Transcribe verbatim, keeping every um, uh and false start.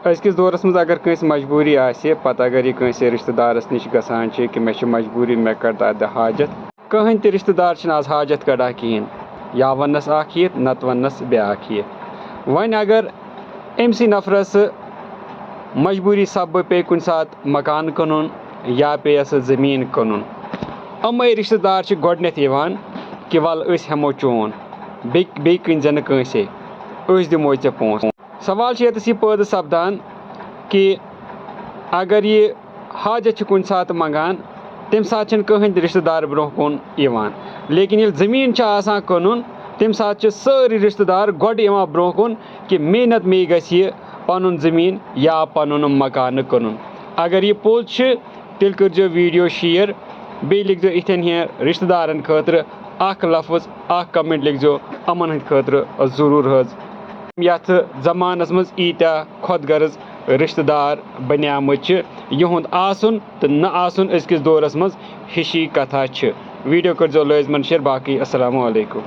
أزکِس دورس منٛز اگر کٲنٛسہِ مجبوٗری آسہِ، پتہٕ اگر یہِ کٲنٛسہِ رِشتہٕ دارس نِش گژھان چھِ کہِ مےٚ چھِ مجبوٗری، مےٚ کڑ تتھ دِ حاجت، کٕہٕنۍ تہِ رِشتہٕ دار چھِنہٕ آز حاجت کڑان کِہیٖنۍ۔ یا وننس اکھ یِتھ، نتہٕ وننس بیٛاکھ یِتھ۔ وۄنۍ اگر أمۍ سٕے نفرس مجبوٗری سببہٕ پیٚیہِ کُنہِ ساتہٕ مکان کٕنُن یا پیٚیَس زٔمیٖن کٕنُن، یِمَے رِشتہٕ دار چھِ گۄڈٕنٮ۪تھ یِوان کہِ وَلہٕ أسۍ ہٮ۪مو چون، بیٚیہِ بیٚیہِ کٕنۍ زِ نہٕ کٲنٛسے، أسۍ دِموے ژےٚ پونٛسہٕ۔ سوال چھُ ییٚتَس یہِ پٲدٕ سپدان کہِ اگر یہِ حاجت چھِ کُنہِ ساتہٕ منٛگان، تَمہِ ساتہٕ چھِنہٕ کٕہٕنۍ تہِ رِشتہٕ دار برٛونٛہہ کُن یِوان، لیکن ییٚلہِ زٔمیٖن چھِ آسان کٕنُن، تَمہِ ساتہٕ چھِ سٲری رِشتہٕ دار گۄڈٕ یِوان برٛونٛہہ کُن کہِ مے نتہٕ مے گژھِ یہِ پنُن زٔمیٖن یا پنُن مکانہٕ کٕنُن۔ اگر یہِ پوٚز چھِ، تیٚلہِ کٔرۍزیو video share، بیٚیہِ لیکھزیو یِتھٮ۪ن ہِوٮ۪ن رِشتہٕ دارن خٲطرٕ اکھ لفظ، اکھ comment لیکھزیو یِمن ہٕنٛدِ خٲطرٕ ضروٗر حظ۔ یتھ زمانس منٛز ییٖتیٛاہ خۄد غرض رِشتہٕ دار بنیمٕتۍ چھِ، یِہُنٛد آسُن تہٕ نہ آسُن أزکِس دورس منٛز ہِشی کتھا چھِ۔ Video کٔرۍزیو لٲزمن share۔ باقٕے السلام علیکم۔